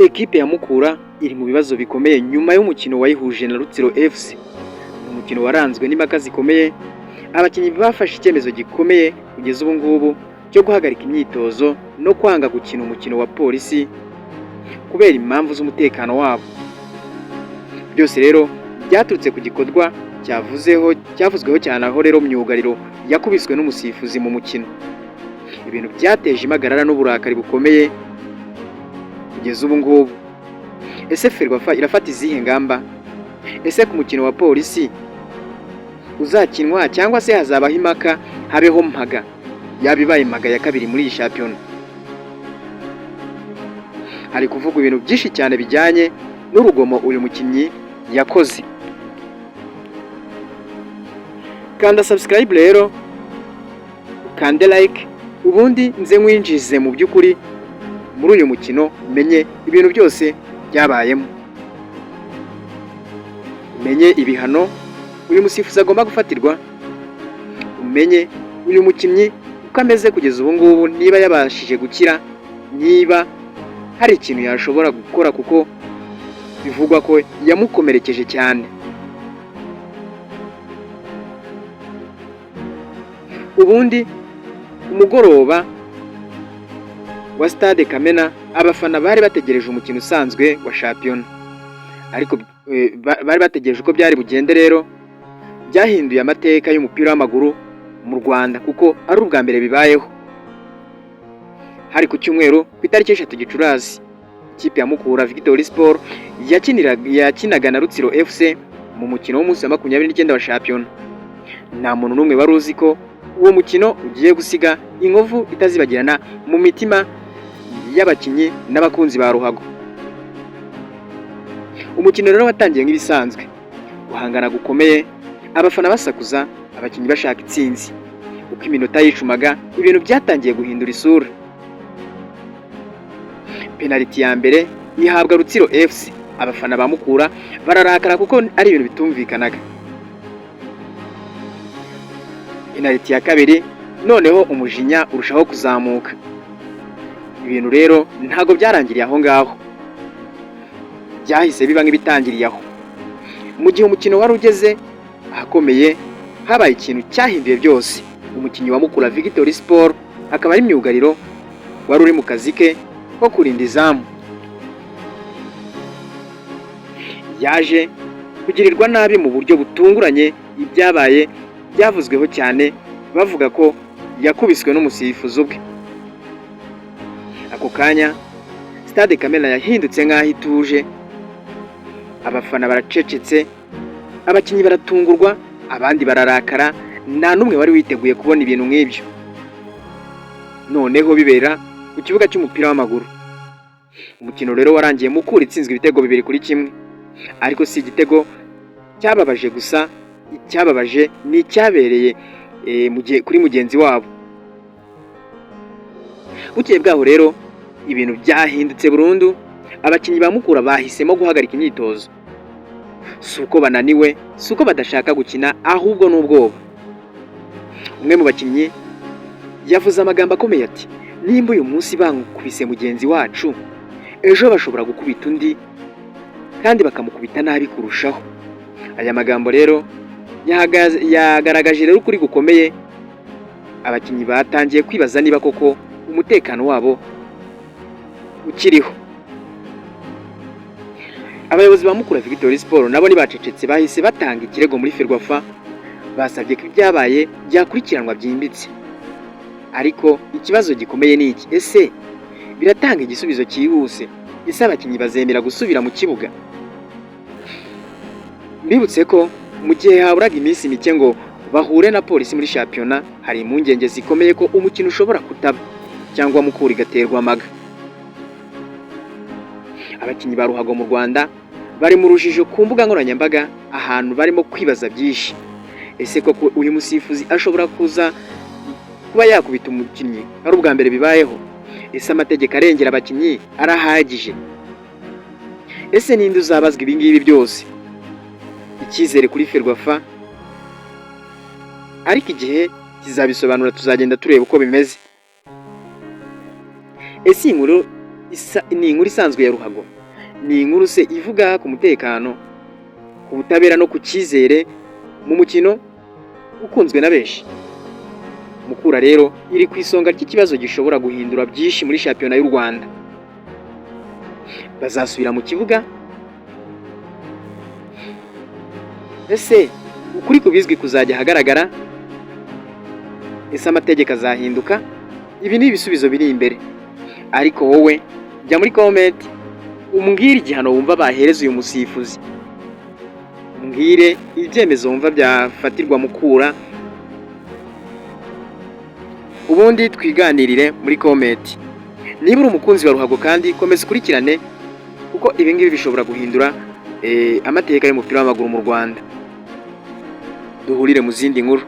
Ekipe ya Mukura iri mu bibazo bikomeye nyuma y'umukino wayihuje na Rutsiro FC. Ni umukino waranzwe n'impaka zikomeye, abakinnyi bafashe icyemezo gikomeye kugeza ubu ngubu cyo guhagarika imyitozo no kwanga gukina umukino wa Polisi kubera impamvu z'umutekano wabo. Byose rero byaturutse ku gikorwa cyavuzeho cyavuzweho cyane, aho rero myugariro yakubiswe n'umusifuzi mu mukino, ibintu byateje impagarara n'uburakari bukomeye kugeza ubu ngubu. Ese Ferwafa irafata izihe ngamba? Ese ku mukino wa Polisi uzakinwa cyangwa se hazabaho impaka, habeho mpaga yaba ibaye mpaga ya kabiri muri iyi shampiyona? Hari kuvugwa ibintu byinshi cyane bijyanye n'urugomo uyu mukinnyi yakoze. Kanda subscribe rero, ukande like, ubundi nze nkwinjize mu by'ukuri muri uyu mukino, umenye ibintu byose byabayemo, umenye ibihano uyu musifuzi agomba gufatirwa, umenye uyu mukinnyi uko ameze kugeza ubu ngubu, niba yabashije gukira, niba hari ikintu yashobora gukora, kuko bivugwa ko yamukomerekeje cyane. Ubundi umugoroba wa Stade Kamena, abafana bari bategereje umukino usanzwe wa shampiyona, ariko bari bategereje uko byari bugende. Rero byahinduye amateka y'umupira w'amaguru mu Rwanda, kuko ari ubwa mbere bibayeho. Hari ku cyumweru ku itariki 3 Gicurasi, ikipe ya Mukura Victory Sport yakinaga na Rutsiro FC mu mukino w'umunsi wa 29 wa shampiyona. Nta muntu n'umwe wari uzi ko uwo mukino ugiye gusiga inkovu itazibagirana mu mitima y'abakinnyi n'abakunzi ba ruhago. Umukino rero watangiye nk'ibisanzwe, guhangana gukomeye, abafana basakuza, abakinnyi bashaka intsinzi. Uko iminota yicumaga, ibintu byatangiye guhindura isura. Penaliti ya mbere ihabwa Rutsiro FC, abafana ba Mukura bararakara kuko ari ibintu bitumvikanaga. Penaliti ya kabiri, noneho umujinya urushaho kuzamuka. Ibintu rero ntabwo byarangiriye aho ngaho, byahise biba nk'ibitangiriye aho. Mu gihe umukino wari ugeze ahakomeye, habaye ikintu cyahinduye byose. Umukinnyi wa Mukura Victory Sport, akaba ari myugariro wari uri mu kazi ke ko kurinda izamu, yaje kugirirwa nabi mu buryo butunguranye. Ibyabaye byavuzweho cyane, bavuga ko yakubiswe n'umusifuzi ubwe. Ako kanya Stade Kamena yahindutse nk'aho ituje, abafana baracecetse, abakinnyi baratungurwa, abandi bararakara. Nta n'umwe wari witeguye kubona ibintu nk'ibyo noneho bibera ku kibuga cy'umupira w'amaguru. Umukino rero warangiye Mukura itsinzwe ibitego 2-1, ariko si igitego cyababaje gusa, icyababaje ni icyabereye kuri mugenzi wabo. Bukeye bwaho rero ibintu byahindutse burundu. Abakinnyi ba Mukura bahisemo guhagarika imyitozo. Si uko bananiwe, si uko badashaka gukina, ahubwo ni ubwoba. Umwe mu bakinnyi yavuze amagambo akomeye ati: "Nimba uyu munsi bankubise mugenzi wacu, ejo bashobora gukubita undi kandi bakamukubita nabi kurushaho." Aya magambo rero yagaragaje rero ukuri gukomeye. Abakinnyi batangiye kwibaza niba koko umutekano wabo ukiriho. Abayobozi ba Mukura Victory Sport nabo ntibacecetse, bahise batanga ikirego muri Ferwafa, basabye ko ibyabaye byakurikiranwa byimbitse. Ariko ikibazo gikomeye ni iki: ese biratanga igisubizo cyihuse? Ese abakinnyi bazemera gusubira mu kibuga? Mbibutse ko mu gihe haburaga iminsi mike ngo bahure na Polisi muri shampiyona, hari impungenge zikomeye ko umukino ushobora kutaba cyangwa Mukura igaterwa amaga. Abakinnyi ba ruhago mu Rwanda bari mu rujijo ku mbuga nkoranyambaga, ahantu barimo kwibaza byinshi. Ese koko uyu musifuzi ashobora kuza kuba yakubita umukinnyi ari ubwa mbere bibayeho? Ese amategeko arengera abakinnyi arahagije? Ese ninde uzabazwa ibi ngibi byose? Icyizere kuri Ferwafa, ariko igihe kizabisobanura, tuzagenda tureba uko bimeze. Ese iyi nkuru ni inkuru isanzwe ya ruhago? Ni inkuru se ivuga ku mutekano, ku butabera no ku cyizere mu mukino ukunzwe na benshi. Mukura rero iri ku isonga ry'ikibazo gishobora guhindura byinshi muri shampiyona y'u Rwanda. Bazasubira mu kibuga? Ese ukuri ku bizwi kuzajya ahagaragara? Ese amategeko azahinduka? Ibi ni ibisubizo biri imbere, ariko wowe jya muri comment umbwire igihano wumva bahereza uyu musifuzi, umbwire ibyemezo wumva byafatirwa Mukura, ubundi twiganirire muri comment. Niba uri umukunzi wa ruhago kandi, komeza ukurikirane, kuko ibi ngibi bishobora guhindura amateka y'umupira w'amaguru mu Rwanda. Duhurire mu zindi nkuru.